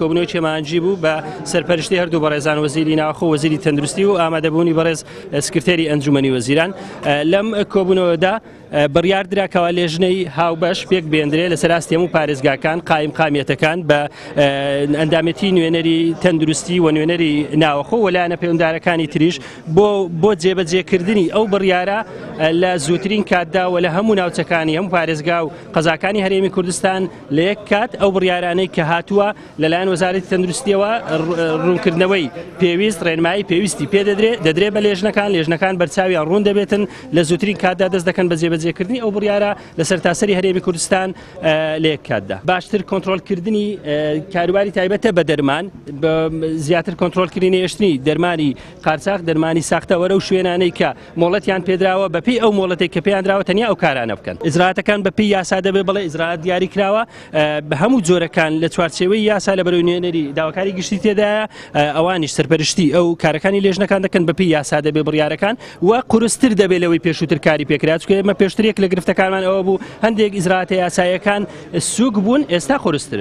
کۆبوونەوەی هەماهەنگی بوو بە سەرپەرشتی هەردوو بەڕێزان وەزیری ناوخۆ وەزیری تەندروستی و ئامادەبوونی بەڕێز سکرتێری ئەنجومەنی وەزیران. لەم کۆبوونەوەدا بڕیار درا کەوا لێژنەی هاوبەش پێک بێندرێ لەسەر ئاستی هەموو پارێزگاکان، قایمقامیەتەکان بە ئەندامێتی نوێنەری تەندروستی و نوێنەری ناوەخۆ و لایەنە پەیوەندارەکانی تریش بۆ بۆ جێبەجێکردنی ئەو بڕیارە لە زووترین کاتدا و لە هەموو ناوچەکانی هەموو پارێزگا و قەزاکانی هەرێمی کوردستان لە یەک کات ئەو بڕیارانەی کە هاتووە لەلایەن وەزارەتی تەندروستیەوە ڕوونکردنەوەی پێویست ڕێنمایی پێویستی پێ دەدرێت دەدرێت بە لێژنەکان، لێژنەکان بەرچاویان ڕوون دەبێتن لە زووترین کاتدا دەست دەکەن بە جێبەجێکردنی ئەو بڕیارە لە سەرتاسەری هەرێمی کوردستان لە یەک کاتدا. باشتر کۆنترۆڵکردنی کاروباری تایبەتە بە دەرمان، زیاتر کۆنترۆڵکردنی نەهێشتنی دەرمانی قارچاخ، دەرمانی ساختە وەرەو شوێنانەی کە مۆڵەتیان پێدراوە بەپێی ئەو مۆڵەتێک کە پێیان دراوە تەنیا ئەو کارانە بکەن. ئیجرائاتەکان بەپێی یاسا دەبێت، بەڵێ ئیجرائات دیاری کراوە بە هەموو جۆرەکان لە چوارچێوەی یاسا لە بەرەوەی نوێنەری داواکاری گشتی تێدایە، ئەوانیش سەرپەرشتی ئەو کارەکانی لێژنەکان دەکەن بەپێی یاسا دەبێت بڕیارەکان و قورستر دەبێت لەوەی پێشووتر کاری پێکرا، چونکە ئێمە پێشتر یەک لە گرفتەکانمان ئەوە بوو هەندێک ئیجرائاتە یاساییەکان سووک بوون، ئێستا قورسترن.